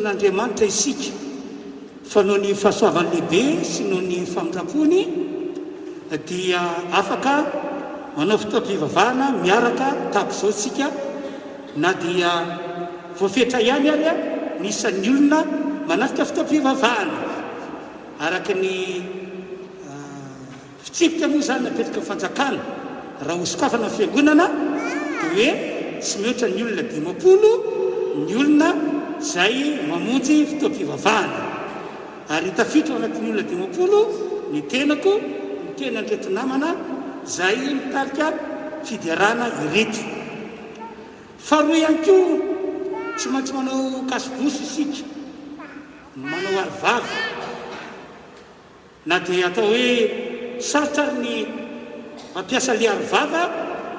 an'Andriamanitra isika fa noho ny fahasoavany lehibe sy noho ny famindram-pony dia afaka manao fotoam-pivavahana miaraka tahaka izao isika na dia voafetra ihany ary ny isan'ny olona manatrika fotoam-pivavahana araka ny Fitsipika moa izany napetraky ny fanjakana raha hosokafana ny fiangonana dia hoe tsy mihoatra ny olona 50 ny olona izay mamonjy fotoam-pivavahana ary tafiditra ao anatin'ny olona 50 ny tenako, ny tenan'ireto namana izay mitarika fiderana ireto. Faharoa ihany koa tsy maintsy manao cache-bouche isika, manao aro vava. Na dia atao hoe sarotra ary ny mampiasa ilay arovava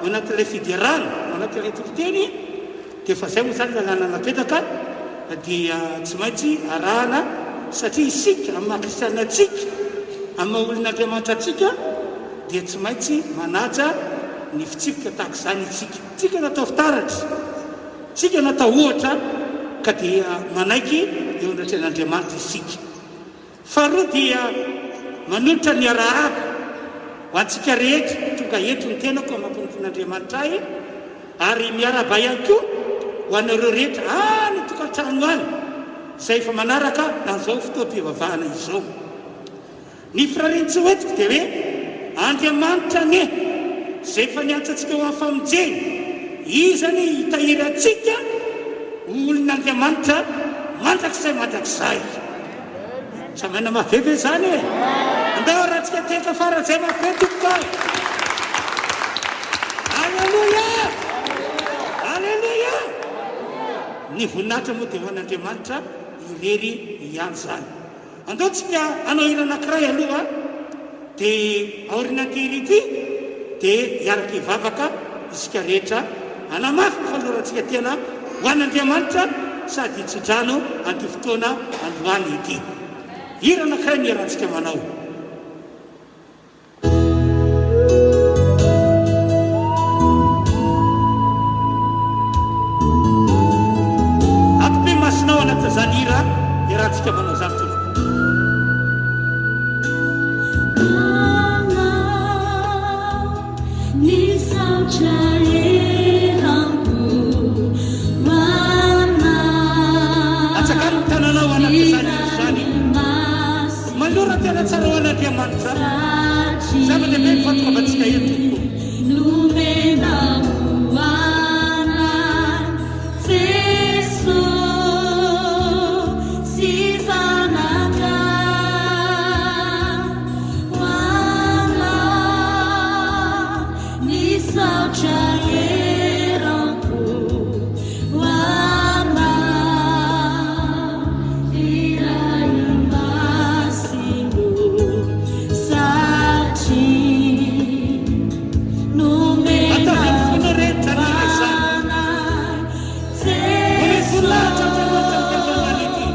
ao anatin'ilay fiderana, ao anatin'ilay toriteny, dia efa izay moa izany lalàna napetraka dia tsy maintsy arahana satria isika amin'ny maha kristiana antsika, amin'ny maha olon'Andriamanitra antsika dia tsy maintsy manaja ny fitsipika tahaka izany isika. Tsika natao fitaratra, tsika natao ohatra ka dia manaiky eo anatrehan'Andriamanitra isika. Faharoa dia manolotra ny arahaba ho antsika rehetra tonga eto ny tenako amin'ny mampanompoan'Andriamanitra ahy ary miarahaba ihany koa ho anareo rehetra any an-tokantrano any izay efa manaraka an'izao fotoam-pivavahana izao. Ny firarian-tsoa entiko dia hoe Andriamanitra anie izay efa niantso antsika ho amin'ny famonjeny, Izy anie hitahiry antsika ho olon'Andriamanitra mandrakizay mandrakizay. Samaina mafy be ve izany e? Andao arahantsika teka faran'izay mafy be tompoko a! Aleloia! Aleloia! Ny voninahitra moa dia ho an'Andriamanitra irery ihany izany. Andao tsika hanao hira anankiray aloha dia aorian'ity hira ity dia hiaraka hivavaka isika rehetra hanamafy ny fanolorantsika tena ho an'Andriamanitra sady hitsodrano an'ity fotoana androany ity. Hira anankiray no hiarahantsika manao. Atopy masonao anatin'izany hira iarahantsika manao izany tompoko. Atsangano ny tananao anatin'izany hira izany. Manolora tena tsara ho an'Andriamanitra. Zava-dehibe ny fahatongavantsika eto, tompoko. Ataovy amin'ny fonao rehetra ny hira izany. Omeo voninahitra Andriamanitra amin'ity androany ity.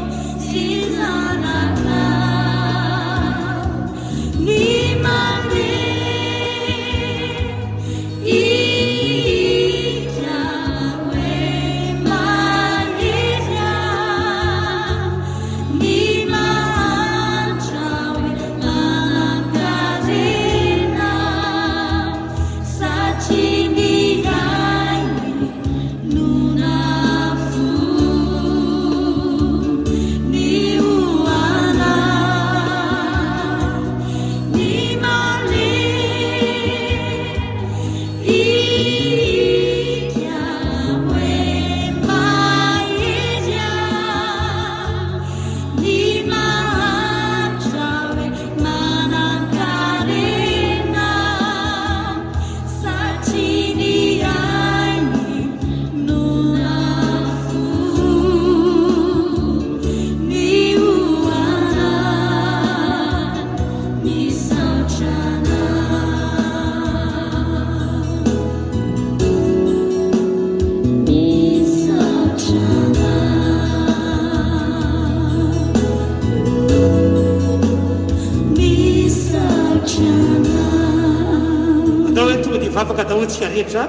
Andao hoe tonga dia hivavaka daholo isika rehetra.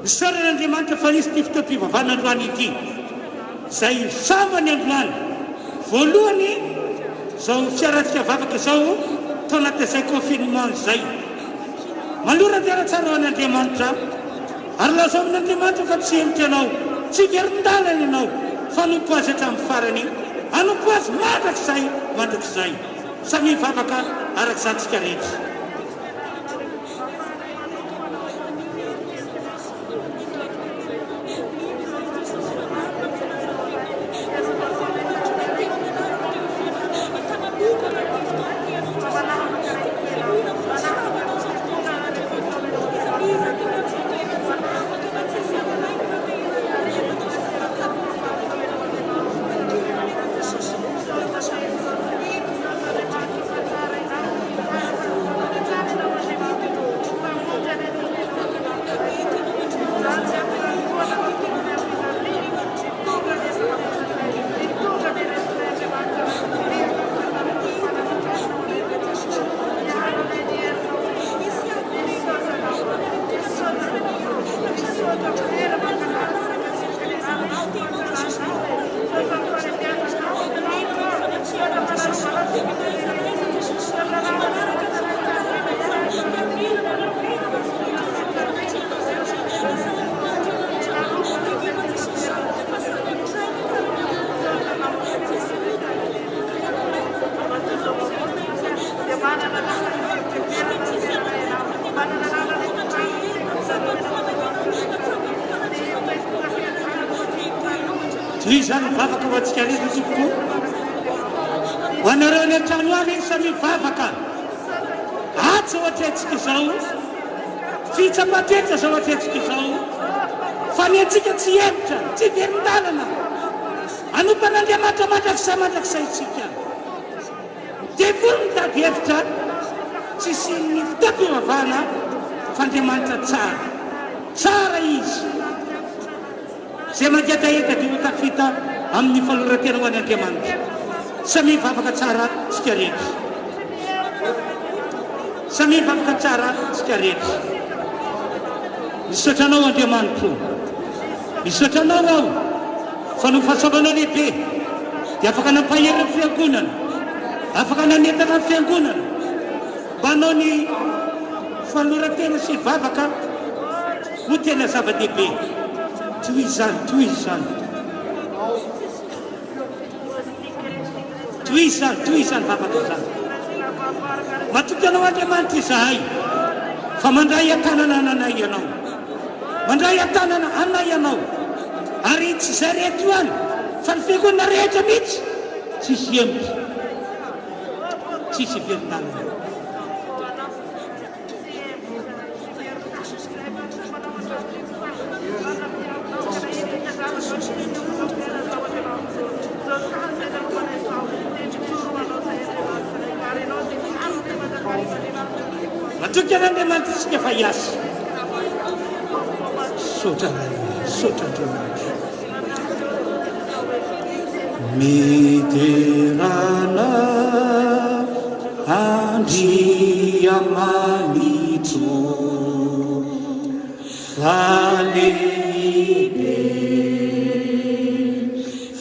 Misaorana Andriamanitra fa nisy ity fotoam-pivavahana androany ity. izay sambany androany voalohany izao fiarahantsika vavaka izao tao anatin'izay confinement izay. Manolora anjara tsara ho an'Andriamanitra ary lazao amin'Andriamanitra fa tsy hemotra ianao, tsy hiverin-dalana ianao fa hanompo Azy hatramin'ny farany, hanompo Azy mandrakizay mandrakizay. Samia mivavaka araka izany tsika rehetra. Tohizany ny vavaka ho antsika rehetra tompoko. Ho anareo any an-trano any samia mivavaka. Atsy ao atrehantsika izao. Fitsapan-toetra izao atrehantsika izao. Fa ny antsika tsy hemotra, tsy velon-dalana. Hanompo an'Andriamanitra mandrakizay mandrakizay isika. Devoly mitady hevitra tsy hisian'ny fotoam-pivavahana fa Andriamanitra tsara. Tsara Izy. Izay mangetaheta dia ho tafita amin'ny fanoloran-tena ho an'Andriamanitra. Samia mivavaka tsara isika rehetra. Samia mivavaka tsara isika rehetra. Misaotra Anao Andriamanitro. Misaotra Anao aho fa noho fahasoavanao lehibe dia afaka nampahery ny fiangonana, afaka nanentana ny fiangonana mba hanao ny fanoloran-tena sy vavaka ho tena zava-dehibe. Tohizo izany, tohizo izany. Tohizo izany, tohizo izany vavaka izany. Matoky Anao Andriamanitra izahay fa mandray an-tanana anay Ianao. Mandray an-tanana anay Ianao. Ary tsy izay rehetra io ihany fa ny fiangonana rehetra mihitsy tsisy hemotra, tsisy hiverin-dalana. Matoky an'Andriamanitra isika fa hiasa. Misaotra Ray, misaotra Andriamanitra. Miderana Andriamanitro fa lehibe,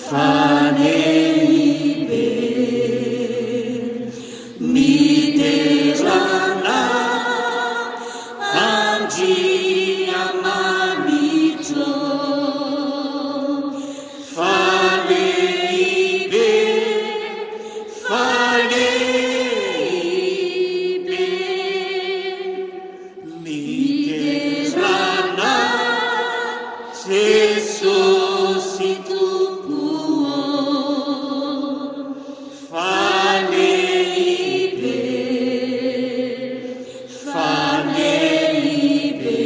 fa lehibe. Miderana Andriamanitro fa lehibe, fa lehibe. Miderana Jesosy Tompo ô. Fa lehibe, fa lehibe,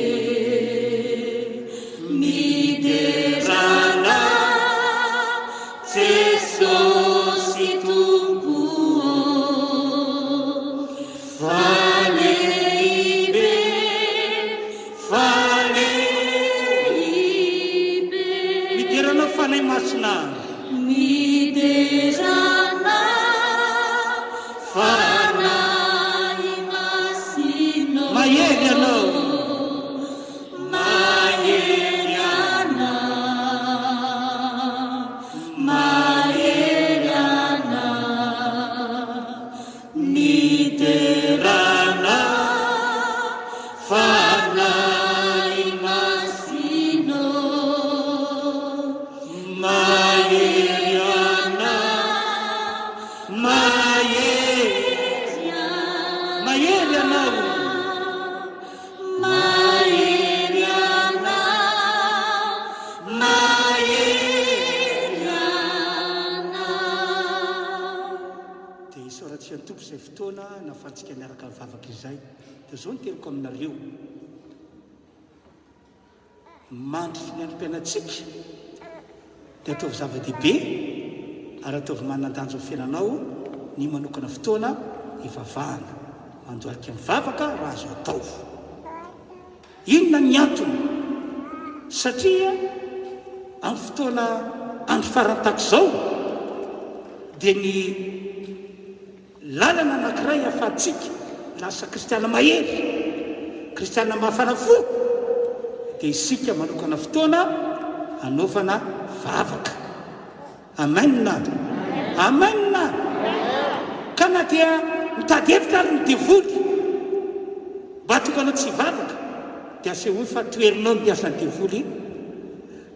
midera anao Jesosy Tompo ô. Mahery, mahery Ianao. Mahery Ianao, mahery Ianao. Dia isaorantsika ny Tompo izay fotoana nahafahantsika niaraka nivavaka izay. Dia izao no teniko aminareo. Mandritry ny androm-piainantsika dia ataovy zava-dehibe ary ataovy manan-danja ao fiainanao ny manokana fotoana hivavahana. Mandohalika mivavaka raha azo atao. Inona ny antony? Satria amin'ny fotoana andro farany tahaka izao dia ny Lalana anankiray ahafahantsika lasa kristiana mahery, kristiana mafana fo, dia isika manokana fotoana hanaovana vavaka. Amen! Amen! Ka na dia mitady hevitra ary ny devoly mba hahatonga anao tsy hivavaka, dia asehoy fa toherinao ny asan'ny devoly.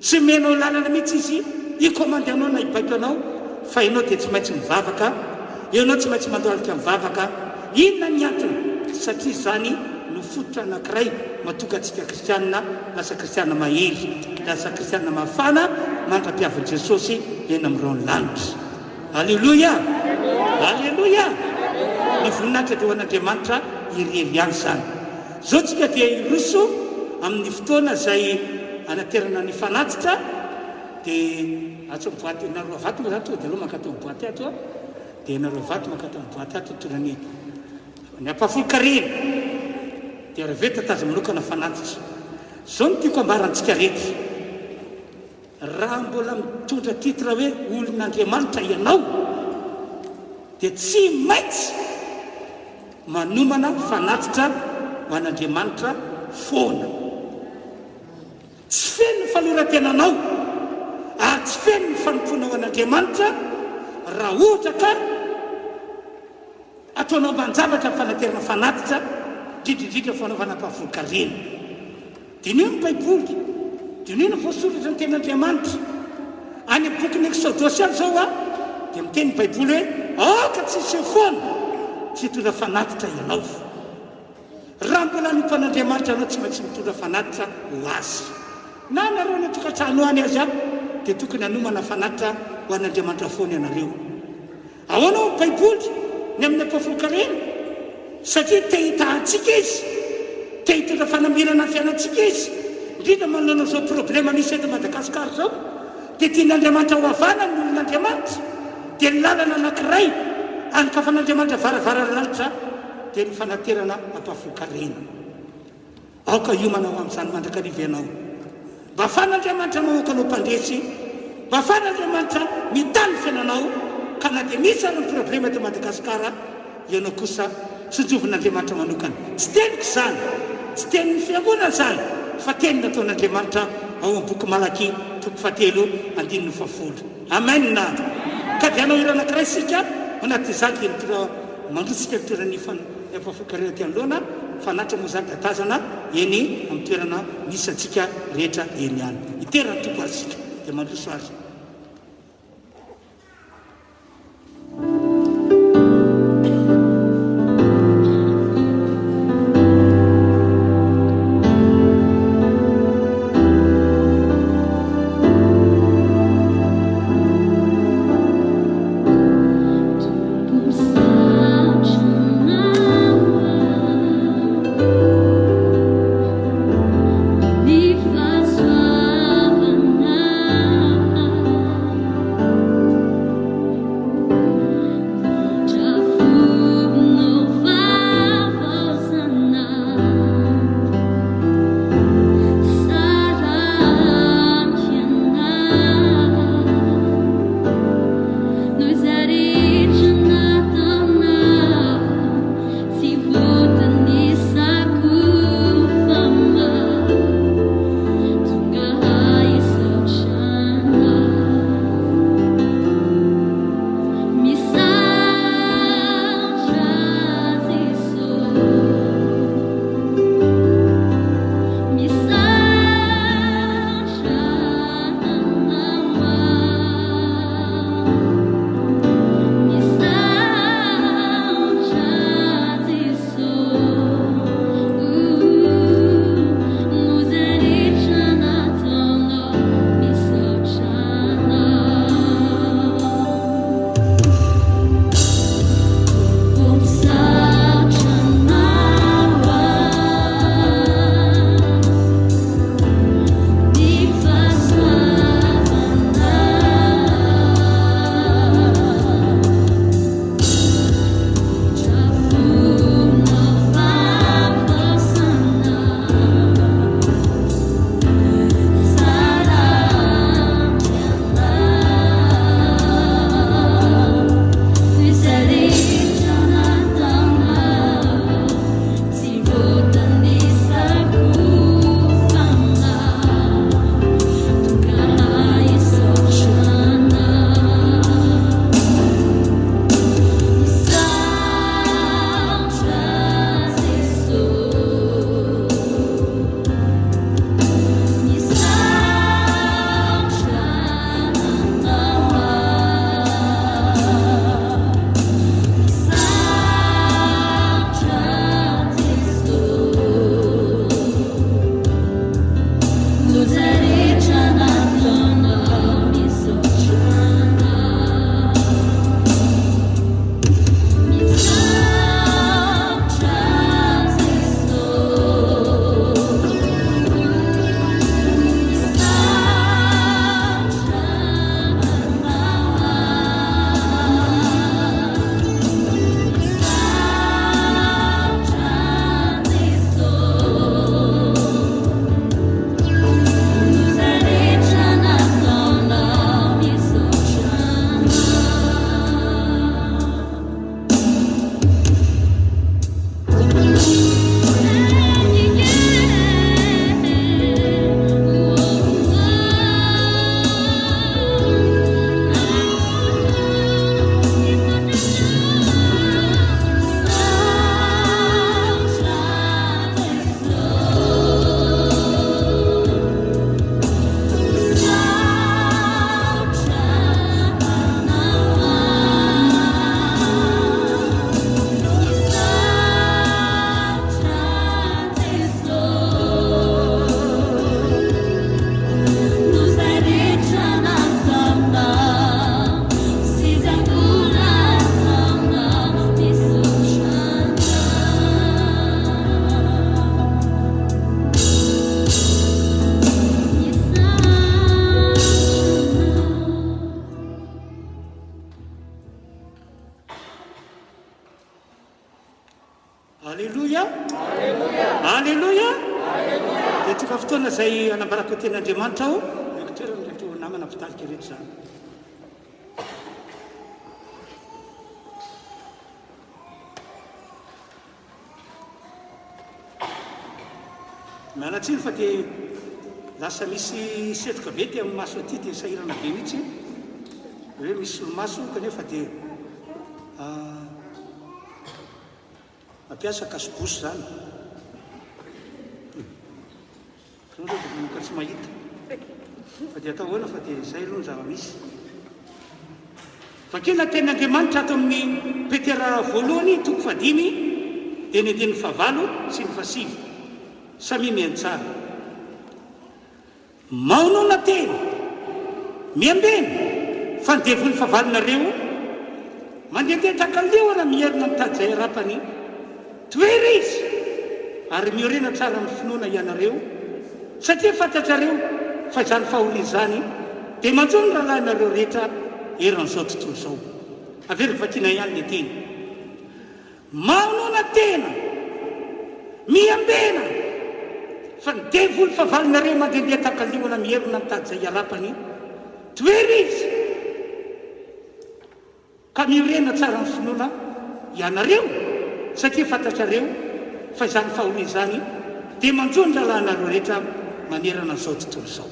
Tsy omenao lalana mihitsy izy hikomandy anao na hibaiko anao fa ianao dia tsy maintsy mivavaka, ianao tsy maintsy mandohalika mivavaka. Inona ny antony? Satria izany no fototra anankiray mahatonga antsika kristianina lasa kristianina mahery, lasa kristianina mafana mandra-piavin'i Jesosy eny amin'ny rahon'ny lanitra. Aleloia! Aleloia! Ny voninahitra dia ho an'Andriamanitra irery ihany izany. Izao tsika dia hiroso amin'ny fotoana izay anaterana ny fanatitra dia ato amin'ny boaty nareo vato moa zany tonga dia aleo mankato amin'ny boaty ato a dia nareo vato mankato amin'ny boaty ato mitondra ny ny ampahafolon-karena dia avy eo tataza manokana fanatitra. Izao no tiako ambara antsika rehetra. Raha mbola mitondra titre hoe olon'Andriamanitra ianao dia tsy maintsy manomana fanatitra ho an'Andriamanitra foana. Tsy feno ny fanoran-tenanao ary tsy feno ny fanompoanao an'Andriamanitra raha ohatra ka Ataonao ambanin-javatra ny fanaterana fanatitra, indrindra indrindra ny fanaovana ampahafolon-karena. Diniho ny Baiboly, diniho ny voasoratra ny Tenin'Andriamanitra. Any amin'ny bokin'ny Eksodosy any izao dia miteny ny Baiboly hoe, Aoka tsy hiseho foana tsy hitondra fanatitra ianao. Raha mbola hanompo an'Andriamanitra ianao, tsy maintsy mitondra fanatitra ho Azy. Na ianareo any an-tokantrano any aza dia tokony hanomana fanatitra ho an'Andriamanitra foana ianareo. Ahoana hoy ny Baiboly ny amin'ny ampahafolon-karena? Satria te hitaha antsika Izy, te hitondra fanamirana ny fiainantsika Izy, indrindra manoloana izao problema misy eto Madagascar izao, dia tian'Andriamanitra ho havana ny olon'Andriamanitra, dia ny lalana anankiray anokafan'Andriamanitra varavaran'ny lanitra dia ny fanaterana ampahafolon-karena. Aoka hiomana ho amin'izany mandrakariva ianao. Mba afahan'Andriamanitra mamoaka anao mpandresy, mba afahan'Andriamanitra mitahy ny fiainanao, ka na dia misy ary ny problema eto Madagasikara, ianao kosa tsinjovin'Andriamanitra manokana. Tsy teniko izany, tsy tenin'ny fiangonana izany, fa teny nataon'Andriamanitra ao amin'ny boky Malakia toko fahatelo andininy fahafolo. Amen! Ka dia hanao hira anankiray isika, ao anatin'izany dia mitondra mandrotsika ny toeran'ny Ny ampahafolon-karena aty anoloana, fa an'Atra moa izany dia tazana eny amin'ny toerana misy antsika rehetra eny ihany. Hitera ny Tompo ary isika. Dia mandroso ary. Aleloia! Aleloia! Dia tonga fotoana izay hanambarako ny tenin'Andriamanitra aho, omeko toerana ireto namana mpitarika ireto izany. Miala tsiny fa dia lasa misy setroka be aty amin'ny maso aty dia sahirana be mihitsy hoe misy solomaso kanefa dia Mampiasa cache-bouche zany. Zao zao dia manomboka tsy mahita. Fa dia atao ahoana fa dia izay aloha ny zava-misy. Vakina ny tenin'Andriamanitra ato amin'ny Petera voalohany toko fahadimy dia ny andininy fahavalo sy ny fahasivy. Samia mihaino tsara. Maonona tena, miambena, fa ny devoly fahavalonareo mandehandeha tahaka ny liona mierona mitady izay harapany, tohero izy, ary miorena tsara amin'ny finoana hianareo, satria fantatrareo fa izany fahoriana izany dia manjo ny rahalahinareo rehetra eran'izao tontolo izao. Averiko vakiana ihany ilay teny. Maonona tena, miambena, fa ny devoly fahavalonareo mandehandeha tahaka liona mierona mitady izay hiarapany, tohero izy, ka miorena tsara amin'ny finoana ianareo, satria fantatrareo fa izany fahoriana izany dia manjo ny rahalahinareo rehetra manerana an'izao tontolo izao.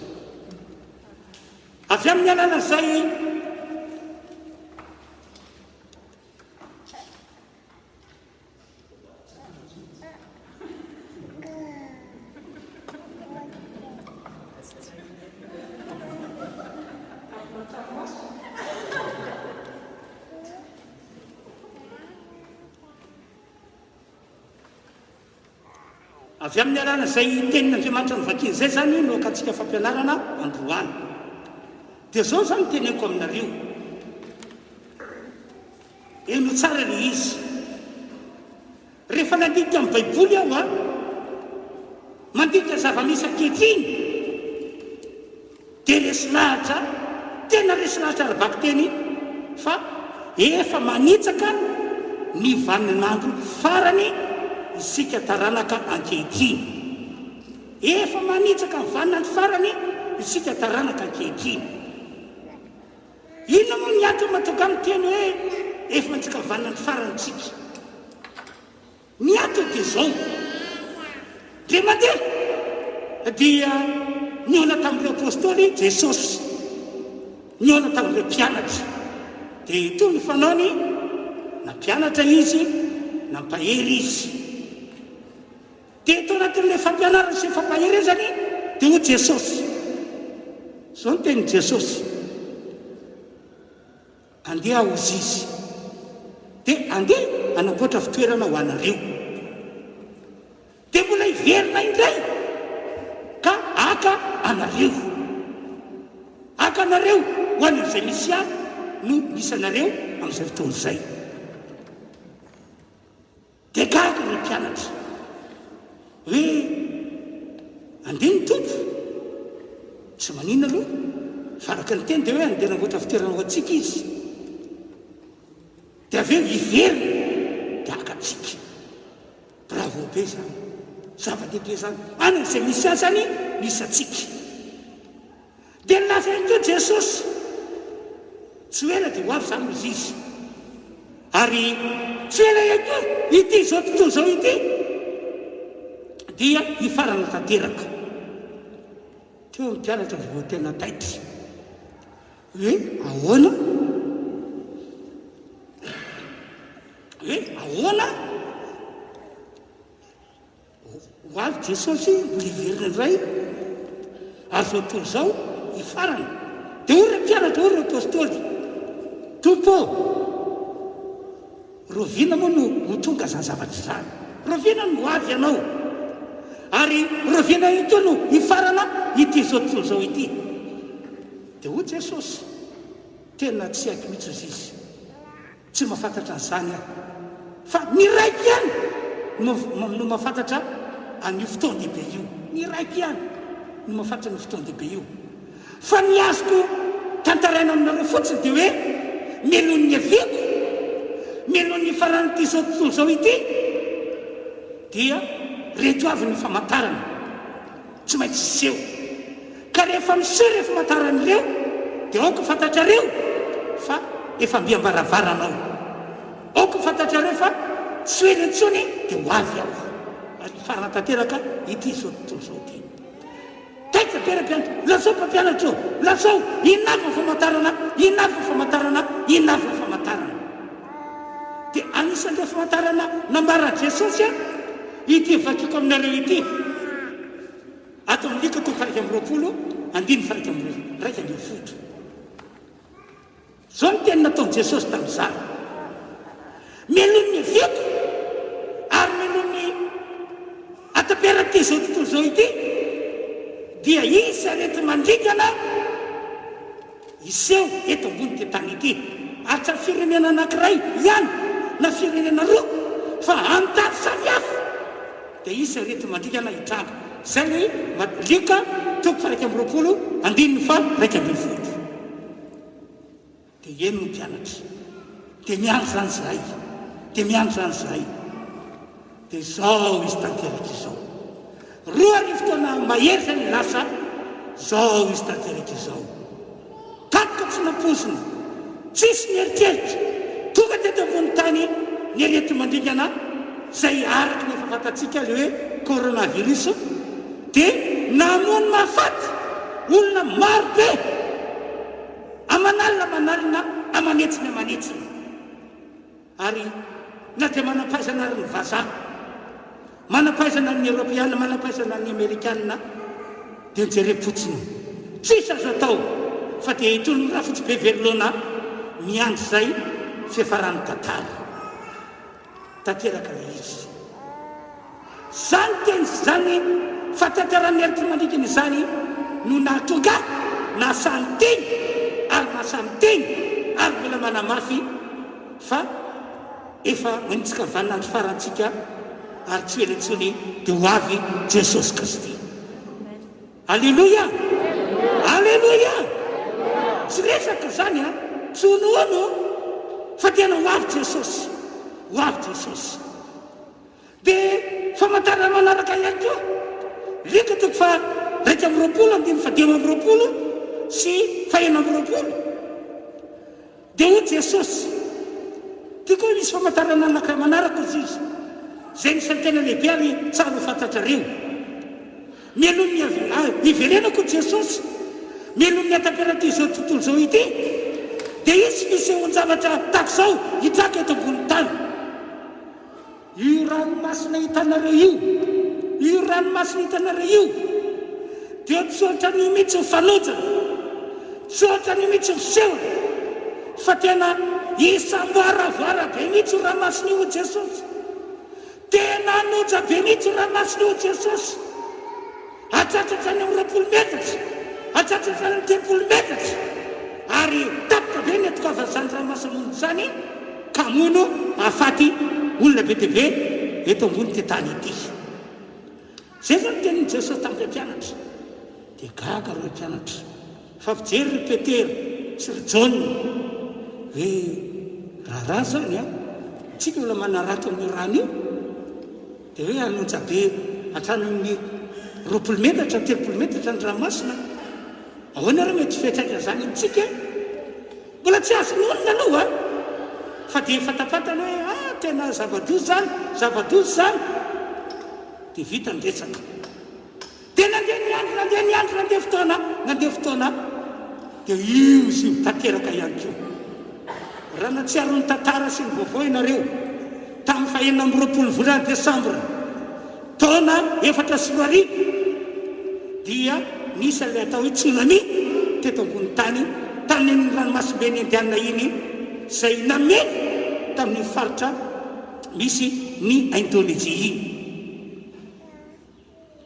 Avy amin'ny alalan'izay. Avy amin'ny alalan'izay tenin'Andriamanitra novakiana izay izany no hakantsika fampianarana androany. Dia izao izany no teneniko aminareo. Henoy tsara ilay izy. Rehefa nandinika ny Baiboly aho an, mandinika zava-misy ankehitriny, dia resy lahatra, tena resy lahatra ara-bakiteny fa efa manitsaka ny vaninandro farany isika taranaka ankehitriny. Efa manitsaka ny vaninandro farany isika taranaka ankehitriny. Inona moa ny antony mahatonga ahy miteny hoe efa mantsika vanona ny farany tsika? Ny antony dia izao, dia mandeha dia nihaona tamin'ireo apostoly Jesosy, nihaona tamin'ireo mpianatra, dia toy ny fanaony, nampianatra Izy, nampahery Izy. Dia tao anatin'ilay fampianarana sy fampaherezany dia hoy Jesosy, izao ny tenin'i Jesosy, Andeha aho hozy izy, dia andeha hanamboatra fitoerana ho anareo. Dia mbola hiverina indray ka haka anareo. Haka anareo ho any amin'izay misy ahy no misy anareo amin'izay fotoana izay. Dia gaga ireo mpianatra hoe andeha ny Tompo, tsy maninona aloha fa araka ny teny dia hoe andeha hanamboatra fitoerana ho antsika Izy, dia avy eo hiverina dia haka antsika. Bravo be izany, zava-dehibe izany, any amin'izay misy azy any misy antsika. Dia nilaza ihany koa Jesosy, Tsy ho ela dia ho avy izany, hoy Izy. Ary tsy ho ela ihany koa ity izao tontolo izao ity dia hifarana tanteraka. Teo ny mpianatra vao tena taitra hoe ahoana? Hoe ahoana? Ho avy Jesosy, mbola hiverina indray, ary izao tontolo izao hifarana. Dia hoy ireo mpianatra, hoy ireo apostoly, Tompo ô, rahoviana moa no ho tonga izany zavatra izany? Rahoviana no ho avy Ianao? Ary rahoviana ihany koa no hifarana ity izao tontolo izao ity? Dia hoy Jesosy, Tena tsy haiko mihitsy hozy izy. Tsy mahafantatra an'izany aho. Fa ny Raiko ihany no no mahafantatra an'io fotoan-dehibe io. Ny Raiko ihany no mahafantatra an'io fotoan-dehibe io. Fa ny azoko tantaraina aminareo fotsiny dia hoe mialoha ny niaviako, mialoha ny nifaran'ity izao tontolo izao ity, Dia reto avy ny famantarana tsy maintsy hiseho. Ka rehefa miseho ireo famantarana ireo dia aoka ho fantatrareo fa efa mby am-baravarana aho. Aoka ho fantatrareo fa tsy ho ela intsony dia ho avy aho. Ary hifarana tanteraka ity izao tontolo izao ity. Taitra be ry mpianatra, lazao mpampianatra ô, lazao, inona avy ny famantarana, inona avy ny famantarana, inona avy ny famantarana. Dia anisan'ireo famantarana nambaran'i Jesosy ity vakiko aminareo ity, ato amin'ny Lioka toko faha-21, andininy faha-11. Izao no teny nataon'i Jesosy tamin'izany, Mialoha ny niaviako ary mialoha ny hataperan'ity izao tontolo izao ity, dia hisy areti-mandringana hiseho eto ambonin'ity tany ity, ary tsy amin'ny firenena anankiray ihany na firenena roa, fa amin'ny tany samihafa dia hisy areti-mandringana hitranga. Izay ilay Lioka toko faha-21 andininy faha-11. Dia eny ny mpianatra. Dia miandry izany izahay. Dia miandry izany izahay. Dia izao izy tanteraka izao. 2000 taona mahery izay ny lasa, izao izy tanteraka izao. Tampoka tsy nampoizina, tsisy nieritreritra, tonga teto ambony tany ny areti-mandringana izay araka ny efa fantatsika ilay hoe coronavirus dia namono mahafaty olona maro be. Aman'alina aman'alina, aman'hetsiny aman'hetsiny. Ary na dia manam-pahaizana ary ny vazaha, manam-pahaizana ny Eoropeana, manam-pahaizana ny Amerikana, dia jerem-potsiny. Tsisy azo atao fa dia itony rafotsy be very laona miandry izay fiafaran'ny tantara. Tanteraka ilay izy. Izany teny izany fahatanteran'ny areti-mandrikina izany no nahatonga ahy nahasahy niteny ary mahasahy miteny ary mbola manamafy fa efa manitsika vaninandro farantsika ary tsy ho ela intsony dia ho avy Jesosy Kristy. Aleloia! Aleloia! Tsy resaka izany an! Tsy honohono fa tena ho avy Jesosy! Ho avy Jesosy! Dia famantarana manaraka ihany koa, Lioka toko faha 21 andininy faha 25 sy faha 26. Dia hoy Jesosy, Ty koa misy famantarana anankiray manaraka, hozy Izy, izay anisan'ny tena lehibe ary tsara ho fantatrareo. Mialoha ny hiverenako, hoy Jesosy, mialoha ny hataperan'ity izao tontolo izao ity, dia hisy fisehoan-javatra tahaka izao hitranga eto ambonin'ny tany. Io ranomasina hitanareo io, io ranomasina hitanareo io, dia tsy ohatran'io mihitsy ny fanojany, tsy ohatran'io mihitsy ny fisehony, fa tena isamboaravoara be mihitsy io ranomasina io, hoy Jesosy. Tena hanoja be mihitsy io ranomasina io, hoy Jesosy. Hatratra hatrany amin'ny 20 metatra, hatratra hatrany amin'ny 30 metatra, ary tampoka be ny hatokavan'izany ranomasina monja izany ka hamono hahafaty olona be dia be eto ambonin'ity tany ity. Izay izany ny tenin'i Jesosy tamin'ireo mpianatra. Dia gaga ireo mpianatra fa fijery ry Petera sy ry Jaona hoe raharaha izany an, tsika olona manarato amin'io rano io. Dia hoe hanonja be hatrany amin'ny 20 metatra, 30 metatra ny ranomasina. Ahoana ary mety fiantraikan'izany amintsika? Mbola tsy azon'ny olona aloha fa dia fantapantany hoe ah tena zava-doza izany, zava-doza izany. Dia vita ny resaka. Dia nandeha ny andro, nandeha ny andro, nandeha fotoana, nandeha fotoana, dia io izy io tanteraka ihany koa. Raha nahatsiaro ny tantara sy ny vaovao ianareo, tamin'ny faha-26 volana desambra, taona 2004, dia nisy an'ilay atao hoe tsunami teto ambonin'ny tany, tamin'iny ranomasimben'i Indiana iny, izay namely tamin'iny faritra misy ny Indonezia iny.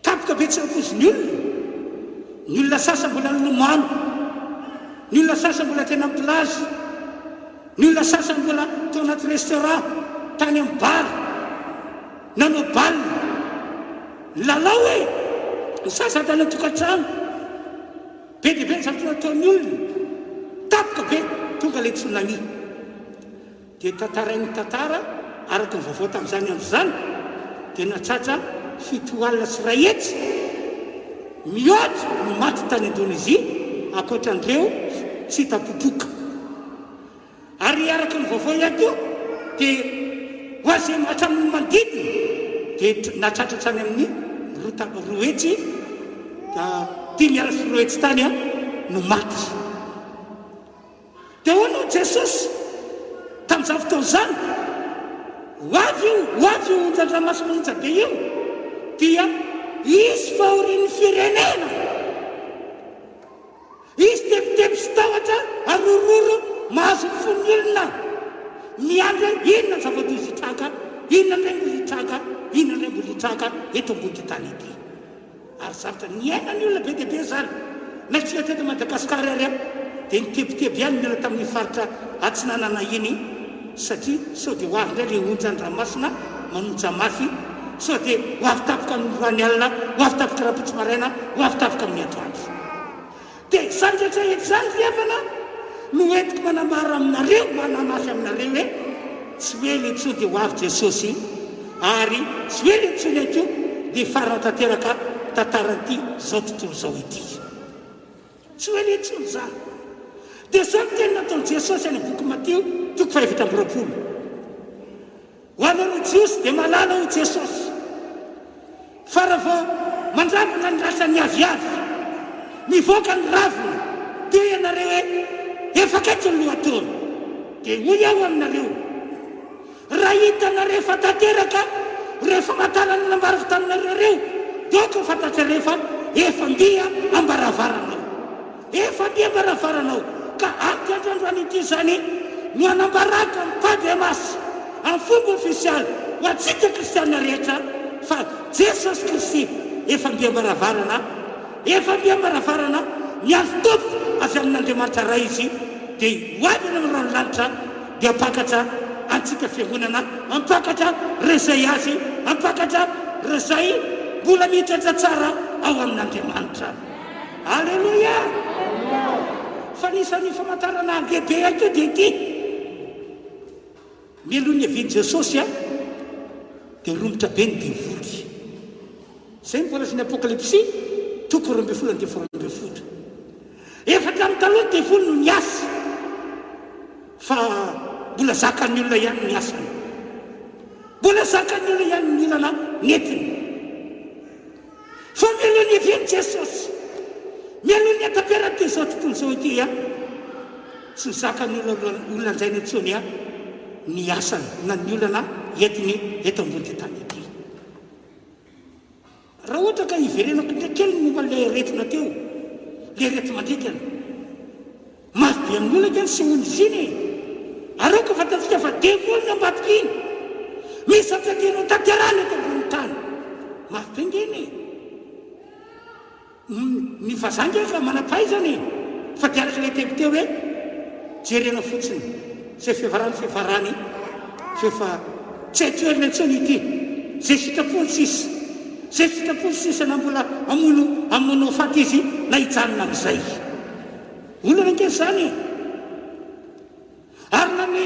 Tampoka be tsy ampoizin'ny olona. Ny olona sasany mbola nilomano. Ny olona sasany mbola teny amin'ny plage. Ny olona sasany mbola tao anaty restaurant, tany amin'ny bar, nanao bal. Nilalao e! Ny sasany tany an-tokantrano. Be dia be ny zavatra nataon'ny olona. Tampoka be tonga ilay tsunami. Dia tantarain'ny tantara araka ny vaovao tamin'izany andro izany. dia nahatratra 170 mihoatra no maty tany Indonezia ankoatra an'ireo tsy hita popoka. Ary araka ny vaovao ihany koa dia ho azy hatramin'ny manodidina dia nahatratra hatrany amin'ny 205 tany no maty. Dia hoy moa Jesosy tamin'izany fotoana izany, Ho avy io, ho avy io onjan-dranomasina onja be io, dia hisy fahorian'ny firenena. Hisy tebiteby sy tahotra ary rororo mahazo ny fon'ny olona. Miandry hoe inona ny zava-doza hitranga, inona indray mbola hitranga, inona indray mbola hitranga eto ambonin'ity tany ity. Ary zavatra niainan'ny olona be dia be izany. Na isika teto Madagasikara ary dia nitebiteby ihany ny olona tamin'iny faritra atsinanana iny satria sao dia ho avy indray ilay onjan-dranomasina manonja mafy, sao dia ho avy tampoka amin'ny roa ny alina, ho avy tampoka rahampitso maraina, ho avy tampoka amin'ny atoandro. Dia izany rehetra rehetra izany ry havana no entiko manambara aminareo, manamafy aminareo hoe tsy ho ela intsony dia ho avy Jesosy ary tsy ho ela intsony ihany koa dia hifarana tanteraka tantaran'ity izao tontolo izao ity. Tsy ho ela intsony izany. Dia izao ny teny nataon'i Jesosy any amin'ny boky Matio toko faha-24. Ho anareo Jiosy dia mahalala hoy Jesosy fa raha vao mandravona ny ratsan'ny aviavy, mivoaka ny ravina, dia hoy ianareo hoe efa akaiky ny lohataona. Dia hoy aho aminareo, raha hitanareo fa tanteraka ireo famantarana nambarako taminareo ireo, dia aoka ho fantatrareo fa efa mby am-baravarana aho. Efa mby am-baravarana aho, ka amin'ity andro androany ity izany no hanambarako amin'ny Padre-Masy, amin'ny fomba ofisialy, ho antsika kristiana rehetra, fa Jesosy Kristy efa mby am-baravarana, efa mby am-baravarana, miandry Tompo avy amin'Andriamanitra Ray Izy, dia ho avy any amin'ny rano lanitra, dia hampakatra antsika Fiangonana, hampakatra ireo izay Azy, hampakatra ireo izay mbola mitoetra tsara ao amin'Andriamanitra. Aleloia! Fa anisan'ny famantarana lehibe ihany koa dia ity, mialoha ny niavian'i Jesosy dia romotra be ny devoly. Izay no voalazan'ny Apokalypsy toko 12 andininy faha-12. Efa hatramin'ny taloha ny devoly no niasa, fa mbola zakan'ny olona ihany ny asany. Mbola zakan'ny olona ihany ny olana nentiny. Fa mialoha ny hiavian'i Jesosy, mialoha ny hataperan'ity izao tontolo izao ity, tsy ho zakan'ny olona olon-drainy intsony ny asany na ny olana entiny eto ambonin'ity tany ity. Raha ohatra ka hiverenako indray kely ny momba ilay aretina teo, ilay areti-mandringana. Mafy be amin'ny olona ange ny sehoan'izy iny e! Ary aoka fantatsika fa devoly no ambadik'iny! Misy zavatra tiany ho tanterahina eto ambonin'ny tany. Mafy be ange iny e! Ny vazaha ange efa manam-pahaizana e! Fa dia araka ilay teny teo hoe jerena fotsiny izay fiafarany fiafarany f'efa tsy hay toherina intsony ity. Izay sitrapony sisa. Izay sitrapony sisa na mbola hamono hamono ho faty izy na hijanona amin'izay. Olana ange izany e! Ary na ny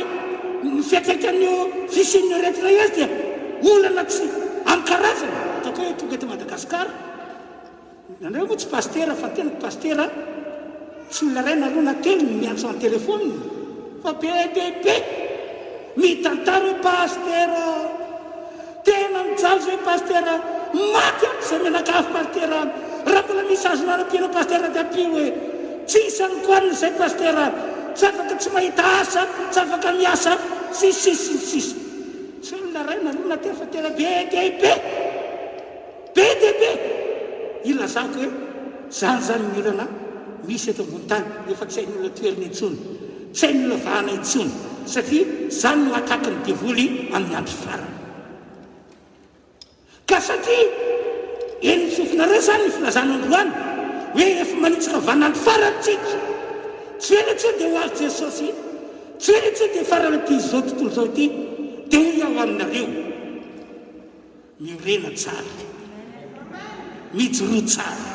ny fiantraikan'io fisian'io aretina io aza dia olana tsy amin'ny karazany. Ataoko hoe tonga eto Madagasikara, nareo moa tsy pasitera fa ny tenako pasitera, tsy olona iray na roa na telo no miantso an-telefaonina fa be dia be. Mitantara hoe pasitera, tena mijaly zay pasitera, maty ato zay mianakavy pasitera, raha mbola misy azonareo ampiana pasitera dia ampio e, tsisy ankoanina zay pasitera, tsy afaka tsy mahita asa, tsy afaka miasa, sy ny sisa sy ny sisa. Tsy olona iray na roa na telo fa tena be dia be. Be dia be! Ilazako hoe izany izany ny olana misy eto ambony tany, efa tsy hain'ny olona toherina intsony, tsy hain'ny olona vahana intsony, satria izany no attaque-n'ny devoly amin'ny andro farany. Ka satria henon'ny sofinareo izany ny filazana androany hoe efa manitsaka vaninandro farany tsika, tsy ho ela intsony dia ho avy Jesosy, tsy ho ela intsony dia hifarana ity izao tontolo izao ity, dia hoy aho aminareo, Miorena tsara. Mijoroa tsara.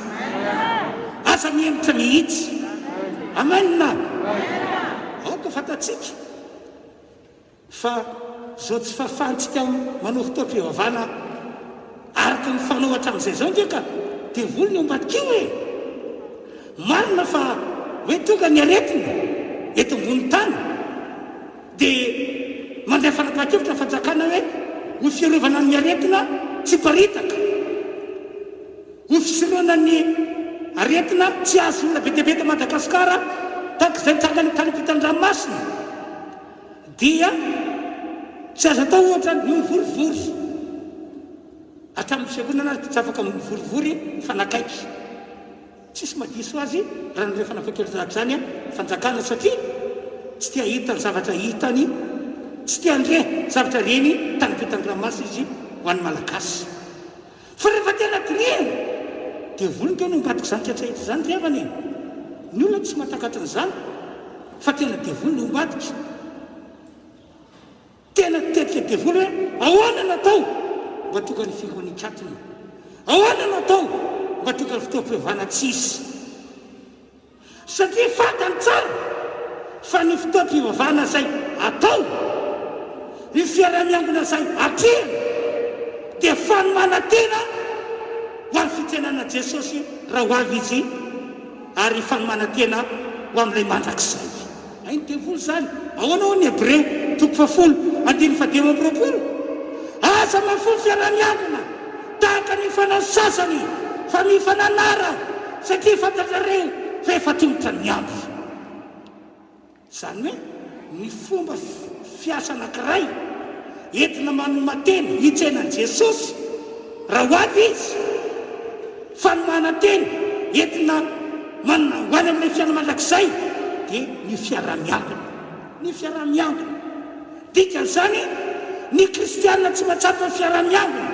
Aza mihemotra mihitsy. Amen. Aoka fantatsika fa izao tsy fahafahantsika manao fotoam-pivavahana Araka ny fanao hatramin'izay izao ange ka devoly no ambadik'io e! Marina fa hoe tonga ny aretina eto ambonin'ny tany dia mandray fanapahan-kevitra ny fanjakana hoe ho fiarovana ny aretina tsy hiparitaka, ho fisorohana ny aretina tsy hahazo olona be dia be eto Madagasikara tahaka izay nitranga tany ampitan-dranomasina. Dia tsy azo atao ohatra ny mivorivory. Hatramin'ny fiangonana ary dia tsy afaka mivorivory mifanakaiky. Tsisy mahadiso azy raha nandray fanapahan-kevitra tahaka izany ny fanjakana satria tsy te hahita ny zavatra hitany, tsy te handre zavatra reny tany ampitan-dranomasina izy ho an'ny Malagasy. Fa rehefa tena dinihina dia vonoka no ambadika izany tratrahitra izany ry havana e! Ny olona tsy mahatakatra an'izany fa tena devoly no ambadika. Tena tetika devoly hoe ahoana no atao mba tonga ny filoha nikatona? Ahoana no atao mba tonga ny fotoam-piovana tsy hisy? Satria fantany tsara fa ny fotoam-pivavahana izay atao, ny fiaraha-miangona izay atrehina dia fanomanan-tena ho amin'ny fitsenana Jesosy raha ho avy Izy ary fanomanan-tena ho amin'ilay mandrakizay. Hain'ny devoly izany. Ahoana hoy ny Hebreo toko fahafolo andininy fahadimy amby 20? Aza mahafoy fiaraha-miangona tahaka ny fanao sasany fa mifananara satria fantatrareo fa efa tongotra ny andro. Izany hoe ny fomba fiasa anankiray entina manoman-tena hitsena an'i Jesosy raha ho avy Izy, fanomanan-tena entina manana ho any amin'ilay fiainana mandrakizay dia ny fiaraha-miangona. Ny fiaraha-miangona. Dikan'izany, ny kristiana tsy mahatsapa ny fiaraha-miangona,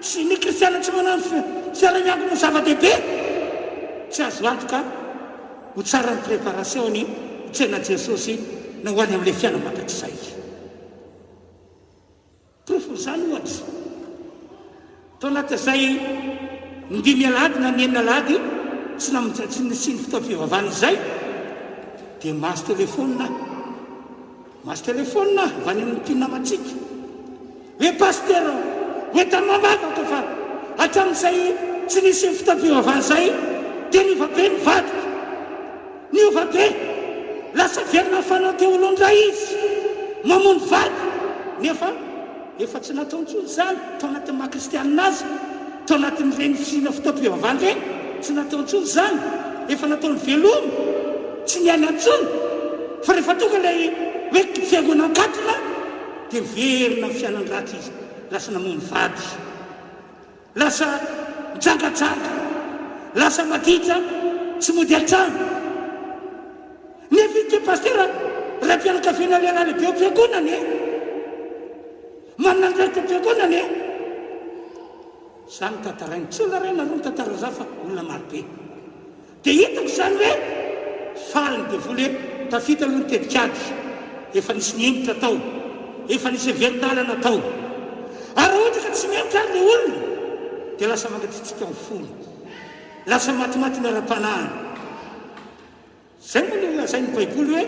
tsy ny kristiana tsy manao ny fiaraha-miangona ho zava-dehibe, tsy azo antoka ho tsara ny préparation-ny hitsena Jesosy na ho any amin'ilay fiainana mandrakizay. Porofon'izany ohatra, tao anatin'izay ny dimy alahady na ny enina alahady tsy namonjy tsy nisian'ny fotoam-pivavahana izay dia mahazo telefaonina aho. Mahazo telefaonina aho avy any amin'ity namantsika hoe pasitera ho entan'ambavaka fa hatramin'izay tsy nisian'ny fotoam-pivavahana izay dia niova be ny vadiko. Niova be! Lasa velona fanao teo aloha indray izy, mamono vady, nefa efa tsy natao intsony izany tao anatin'ny maha kristianina azy, tao anatin'ireny fisiana fotoam-pivavahana ireny, tsy natao intsony izany, efa nataony veloma, tsy niaina intsony, fa rehefa tonga ilay hoe fiangonan-katona dia miverina amin'ny fiainan-dratsy izy, lasa namono vady. Lasa mijangajanga, lasa maditra tsy mody an-trano. Nefa ity pasitera raim-pianakaviana lehilahy lehibe ao am-piangonana e! Manana andraikitra am-piangonana e! Izany no tantarainy. Tsy olona iray na roa no tantara an'izany fa olona marobe. Dia hitako izany hoe faly ny devoly hoe tafita aloha ny tetikady, efa nisy nihemotra tao, efa nisy heverin-dalana tao. Ary raha ohatra ka tsy mihemotra ary ilay olona dia lasa mangatsiatsiaka ny fony, lasa matimaty ny ara-panahiny. Izay moa ilay lazain'ny Baiboly hoe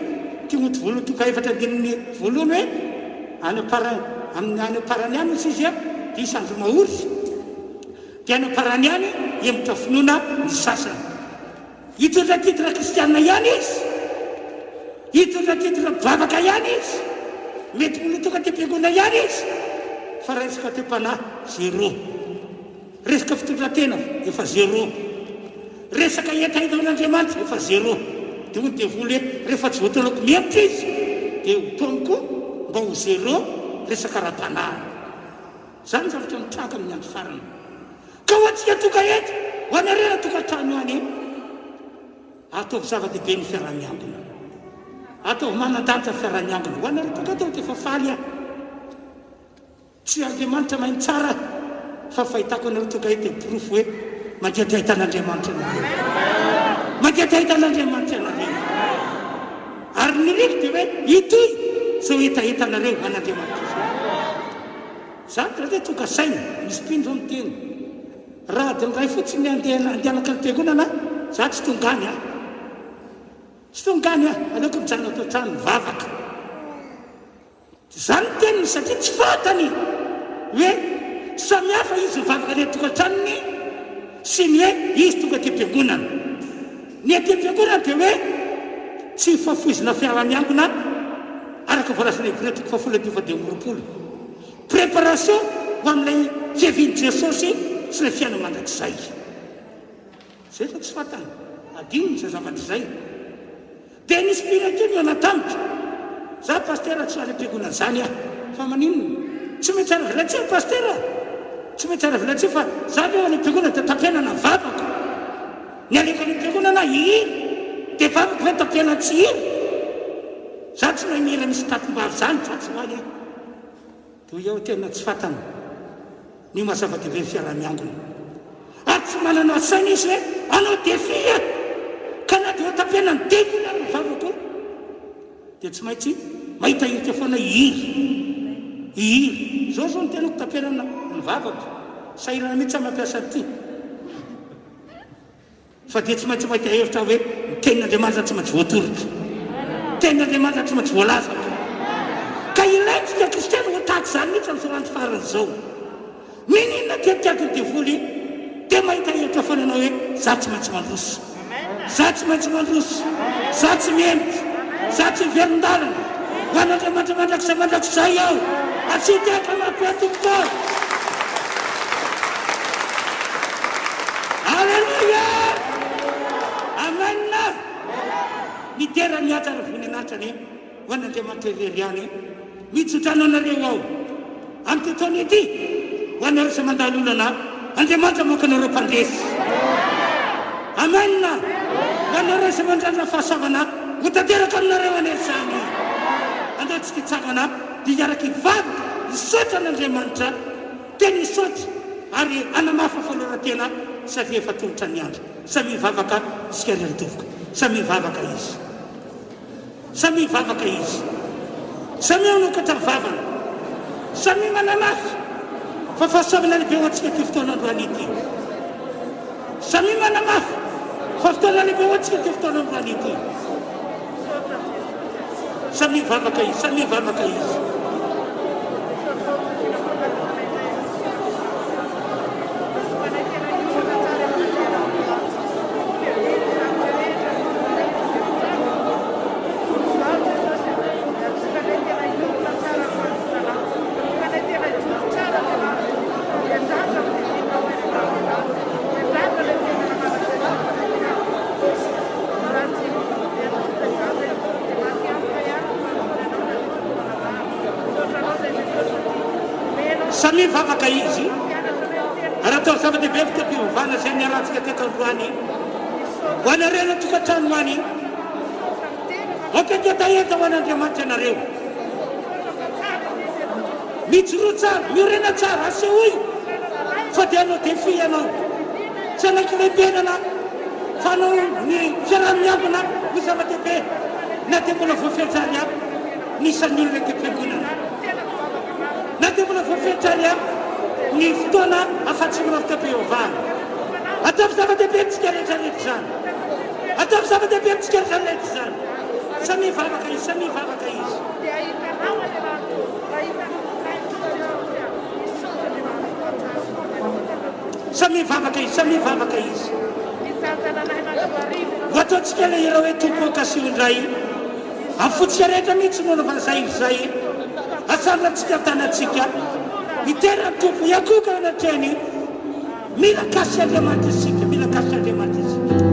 Timoty voalohany toko fahefatra andininy voalohany hoe any am-para, amin'ny any am-parany any hozy izy dia hisy andro mahory. Dia any am-parany ihany hemotra finoana ny sasany. Hitondra titre kristiana ihany izy. Hitondra titre mpivavaka ihany izy. Mety mbola ho tonga aty am-piangonana ihany izy. Fa raha resaka toe-panahy, zéro. Resaka fitondran-tena, efa zéro. Resaka hetaheta amin'Andriamanitra, efa zéro. Dia hoy ny devoly hoe, rehefa tsy voataonako mihemotra izy, dia ho taoniko mba ho zéro resaka ara-panahy. Izany ny zavatra mitranga amin'ny andro farany. Ka ho antsika tonga eto, ho anareo any an-tokantrano any, ataovy zava-dehibe ny fiaraha-miangona. Ataovy manan-danja ny fiaraha-miangona. Ho anareo tonga eto dia efa faly aho. Tsy Andriamanitra mahay mitsara aho, fa fahitako anareo tonga eto dia porofo hoe mandeha te hahita an'Andriamanitra ianareo. Mandeha te hahita an'Andriamanitra ianareo. Ary ny iriko dia hoe hitohy izao hetahetanareo an'Andriamanitra izao. Za indraindray tonga saina, misy mpino zao miteny, raha adiny iray fotsiny ny andeha andehanako any am-piangonana, za tsy tonga any an! Tsy tonga any aho, aleoko mijanona ato an-trano mivavaka. Izany ny teniny satria tsy fantany hoe. Samy hafa izy mivavaka any an-tokantranony sy ny hoe izy tonga aty am-piangonana. Ny aty am-piangonana dia hoe tsy fahafoizana fiaraha-miangona araka ny voalazan'ny Hebreo toko fahafolo andininy fahadimy amby roapolo. Préparation ho amin'ilay fiavian'i Jesosy sy ilay fiainana mandrakizay. Izay fa tsy fantany. Adinony izay zavatra izay. Dia nisy mpihira kely nihaona tamiko. Za pasitera tsy ho any am-piangonana izany aho. Fa maninona? Tsy maintsy ara-velatsihy ry pasitera a! Tsy maintsy ara-velatsihy fa za ve ho any am-piangonana dia tapenana ny vavako? Ny aleko any am-piangonana hihira dia vavako ve tapenana tsy hihira? Za tsy mahay mihira misy tatim-bava izany, za tsy ho any aho. Dia hoy aho tena tsy fantany. Ny maha zava-dehibe ny fiaraha-miangona. Ary tsy manana saina izy hoe hanao défi aho ka na dia ho tapenan'ny devoly ary ny vavako dia tsy maintsy mahita hirika foana hihira. Hihira. Izao izao ny tenako tapenana ny vavako. Sahirana mihitsy aho mampiasa an'ity. Fa dia tsy maintsy mahita hevitra aho hoe ny tenin'Andriamanitra tsy maintsy voatoriko. Ny tenin'Andriamanitra tsy maintsy voalazako. Ka ilaintsika kristiana ho tahaka izany mihitsy amin'izao andro farany izao. N'inon'inona tetikadin'ny devoly dia mahita hevitra foana ianao hoe za tsy maintsy mandroso. Za tsy maintsy mandroso. Za tsy mihemotra. Za tsy miverin-dalana. Ho an'Andriamanitra mandrakizay mandrakizay aho. Asio tehaka mafy aho tompoko. Aleloia! Amen! Midera ny haja ary voninahitra anie ho an'Andriamanitra irery ihany. Mitsodrano anareo aho amin'ity taona ity ho anareo izay mandalo olana. Andriamanitra mamoaka anareo mpandresy. Amen! Ho anareo izay mandrandra fahasoavana, ho tanteraka aminareo anie izany. Andao tsika hitsangana dia hiaraka hivavaka hisaotra an'Andriamanitra. Teny hisaotra ary hanamafy ny fanoloran-tena satria efa tongotra ny andro. Samia mivavaka isika ry tompoko. Samia mivavaka izy. Samia mivavaka izy. Samia manokatra ny vavany. Samia manamafy fa fahasoavana lehibe ho antsika ity fotoana androany ity. Samia manamafy fa fotoana lehibe ho antsika ity fotoana androany ity. Samia mivavaka izy, samia mivavaka izy. Samia mivavaka izy ary ataovy zava-dehibe ny fotoam-pivavahana izay niarahantsika teto androany. Ho anareo any an-tokantrano any, aoka hangetaheta ho an'Andriamanitra ianareo. Mijoroa tsara, miorena tsara, asehoy fa dia hanao défi ianao. Tsy hanaiky lembenana fa hanao ny fiaraha-miangona ho zava-dehibe na dia mbola voafetra ary ampy ny isan'ny olona eto am-piangonana. Na dia mbola voafetra ary ampy ny fotoana ahafahantsika manao fotoam-pivavahana. Ataovy zava-dehibe amintsika rehetra rehetra izany. Ataovy zava-dehibe amintsika rehetra rehetra izany. Samia hivavaka izy, samia hivavaka izy. Samia hivavaka izy, samia hivavaka izy. Ho ataontsika ilay hira hoe Tompo ô kasiho indray. Amin'ny fontsika rehetra mihitsy no anaovana izay hira izay. Asandratsika ny tanantsika. Midera ny Tompo, hiankohoka eo anatrehany. Mila kasihan'Andriamanitra isika, mila kasihan'Andriamanitra isika.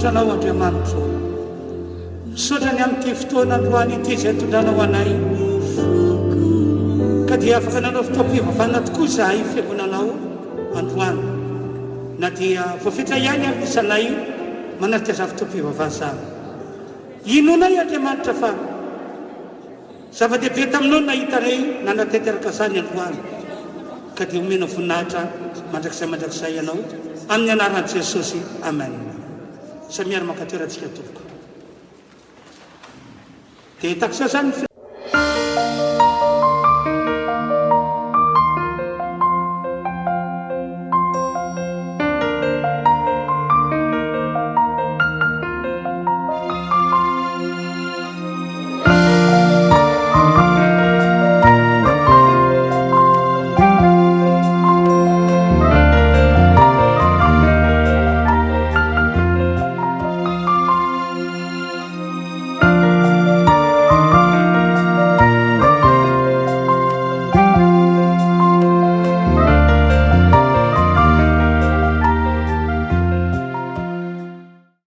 Misaotra Anao Andriamanitro. Misaotra ny amin'ity fotoana androany ity izay nitondranao anay. Ka dia afaka nanao fotoam-pivavahana tokoa izahay fiangonanao androany. Na dia voafetra ihany ary ny isanay manatrika izany fotoam-pivavahana izany. Inoanay Andriamanitra fa Zava-dehibe taminao ny nahita anay nanatanteraka izany androany, ka dia omena voninahitra mandrakizay mandrakizay Ianao, amin'ny anaran'i Jesosy, amen. Samia ary maka toerantsika tompoko. Dia tahaka izao izany ny.